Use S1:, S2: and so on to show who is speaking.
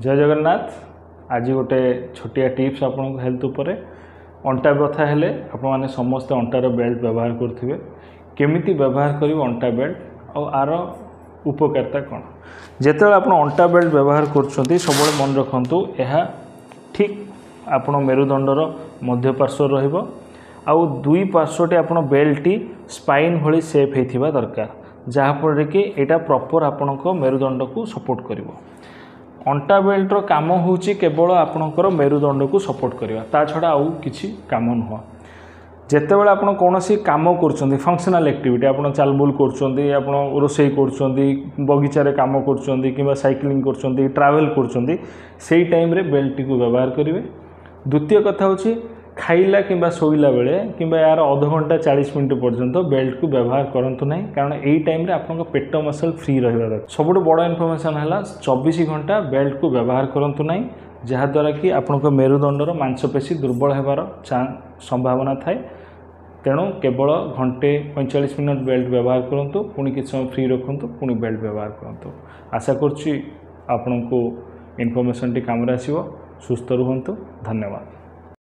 S1: ଜୟ ଜଗନ୍ନାଥ। ଆଜି ଗୋଟେ ଛୋଟିଆ ଟିପ୍ସ ଆପଣଙ୍କ ହେଲ୍ଥ ଉପରେ। ଅଣ୍ଟା ବ୍ୟଥା ହେଲେ ଆପଣମାନେ ସମସ୍ତେ ଅଣ୍ଟାର ବେଲ୍ଟ ବ୍ୟବହାର କରୁଥିବେ। କେମିତି ବ୍ୟବହାର କରିବେ ଅଣ୍ଟା ବେଲ୍ଟ ଆଉ ଆର ଉପକାରିତା କ'ଣ? ଯେତେବେଳେ ଆପଣ ଅଣ୍ଟା ବେଲ୍ଟ ବ୍ୟବହାର କରୁଛନ୍ତି, ସବୁବେଳେ ମନେ ରଖନ୍ତୁ, ଏହା ଠିକ୍ ଆପଣ ମେରୁଦଣ୍ଡର ମଧ୍ୟପାର୍ଶ୍ୱରେ ରହିବ ଆଉ ଦୁଇ ପାର୍ଶ୍ୱଟି ଆପଣ ବେଲ୍ଟଟି ସ୍ପାଇନ୍ ଭଳି ସେପ୍ ହେଇଥିବା ଦରକାର, ଯାହାଫଳରେ କି ଏଇଟା ପ୍ରପର୍ ଆପଣଙ୍କ ମେରୁଦଣ୍ଡକୁ ସପୋର୍ଟ କରିବ। ଅଣ୍ଟା ବେଲ୍ଟର କାମ ହେଉଛି କେବଳ ଆପଣଙ୍କର ମେରୁଦଣ୍ଡକୁ ସପୋର୍ଟ କରିବା, ତା ଛଡ଼ା ଆଉ କିଛି କାମ ନୁହଁ। ଯେତେବେଳେ ଆପଣ କୌଣସି କାମ କରୁଛନ୍ତି, ଫଙ୍କସନାଲ୍ ଆକ୍ଟିଭିଟି, ଆପଣ ଚାଲବୁଲ କରୁଛନ୍ତି, ଆପଣ ରୋଷେଇ କରୁଛନ୍ତି, ବଗିଚାରେ କାମ କରୁଛନ୍ତି କିମ୍ବା ସାଇକ୍ଲିଂ କରୁଛନ୍ତି, ଟ୍ରାଭେଲ୍ କରୁଛନ୍ତି, ସେଇ ଟାଇମ୍ରେ ବେଲ୍ଟଟିକୁ ବ୍ୟବହାର କରିବେ। ଦ୍ୱିତୀୟ କଥା ହେଉଛି, ଖାଇଲା କିମ୍ବା ଶୋଇଲା ବେଳେ କିମ୍ବା ଏହାର ଅଧଘଣ୍ଟା 40 ମିନିଟ୍ ପର୍ଯ୍ୟନ୍ତ ବେଲ୍ଟକୁ ବ୍ୟବହାର କରନ୍ତୁ ନାହିଁ, କାରଣ ଏଇ ଟାଇମ୍ରେ ଆପଣଙ୍କ ପେଟ ମସଲ୍ ଫ୍ରି ରହିବା ଦରକାର। ସବୁଠୁ ବଡ଼ ଇନଫର୍ମେସନ୍ ହେଲା, 24 ଘଣ୍ଟା ବେଲ୍ଟକୁ ବ୍ୟବହାର କରନ୍ତୁ ନାହିଁ, ଯାହାଦ୍ୱାରା କି ଆପଣଙ୍କ ମେରୁଦଣ୍ଡର ମାଂସପେଶୀ ଦୁର୍ବଳ ହେବାର ସମ୍ଭାବନା ଥାଏ। ତେଣୁ କେବଳ ଘଣ୍ଟେ 45 ମିନିଟ୍ ବେଲ୍ଟ ବ୍ୟବହାର କରନ୍ତୁ, ପୁଣି କିଛି ସମୟ ଫ୍ରି ରଖନ୍ତୁ, ପୁଣି ବେଲ୍ଟ ବ୍ୟବହାର କରନ୍ତୁ। ଆଶା କରୁଛି ଆପଣଙ୍କୁ ଇନଫର୍ମେସନ୍ଟି କାମରେ ଆସିବ। ସୁସ୍ଥ ରୁହନ୍ତୁ। ଧନ୍ୟବାଦ।